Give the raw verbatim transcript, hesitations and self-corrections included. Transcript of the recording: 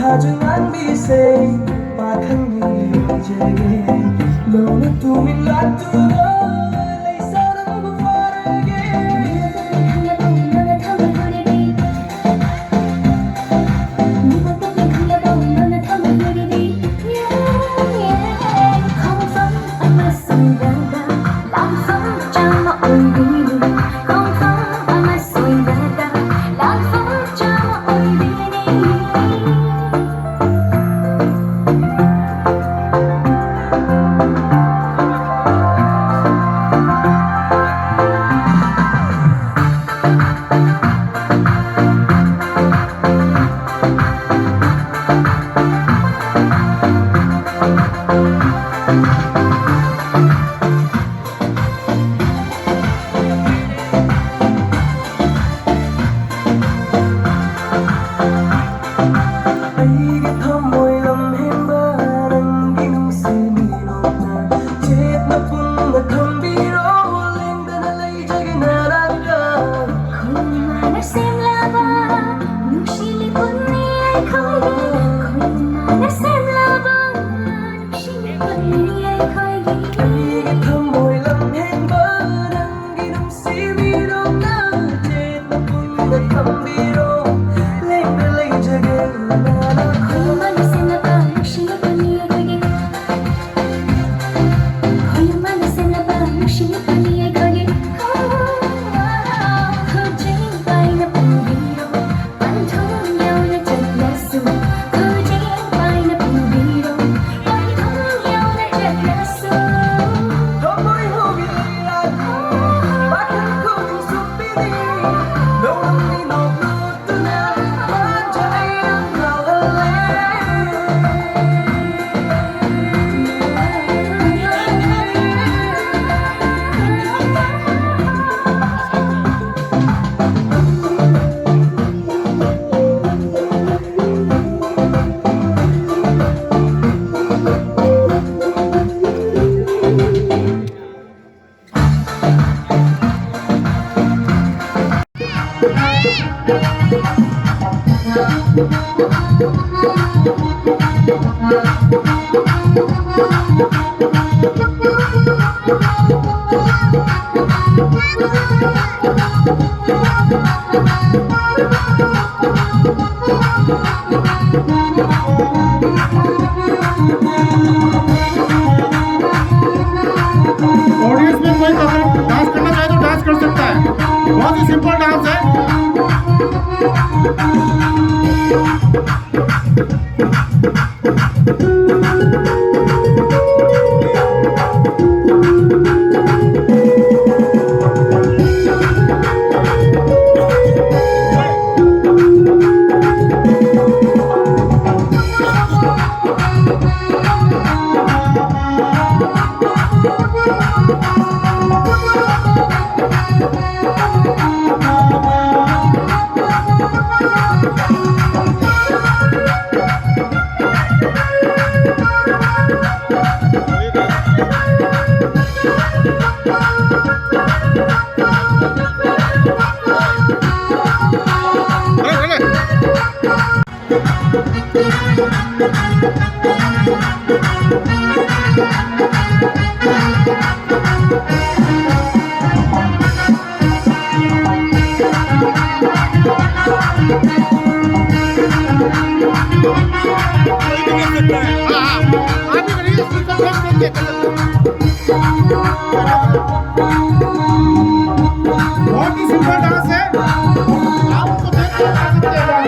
ꯍꯥꯖꯨ ꯉꯥꯟꯕꯤꯁꯦ, ꯄꯥꯈꯪꯅꯤ ꯑꯣꯏꯖꯒꯦ꯫ ꯂꯣꯟꯅ ꯇꯨꯃꯤꯟ ꯂꯥꯛꯇꯨꯅ ꯂꯩꯁꯥ ꯅꯪꯕꯨ ꯐꯥꯔꯒꯦ꯫ ꯈꯪꯂꯕꯣ ꯅꯪꯅ ꯊꯝꯃꯣꯏ ꯍꯨꯔꯤꯕꯤ? ꯃꯤꯀꯨꯞ ꯇꯞꯅ ꯈꯪꯂꯕꯣ ꯅꯪꯅ ꯊꯝꯃꯣꯏ ꯍꯨꯔꯤꯕꯤ? ꯌꯦ, ꯌꯦ꯫ ꯈꯣꯡꯐꯝ ꯑꯃ ꯁꯣꯏꯔꯒ ꯂꯥꯟꯐꯝ ꯆꯥꯝꯃ ꯑꯣꯏꯕꯤꯅꯤ꯫ ꯈꯣꯡꯐꯝ ꯑꯃ ꯁꯣꯏꯔꯒ ꯂꯥꯟꯐꯝ ꯆꯥꯝꯃ ꯑꯣꯏꯕꯤꯅꯤ꯫ ऑडियंस में कोई अगर डांस करना चाहे तो डांस कर सकता है, बहुत ही सिंपल डांस है। बहुत ही सुंदर डांस है, आप उसको देख के गा सकते हैं।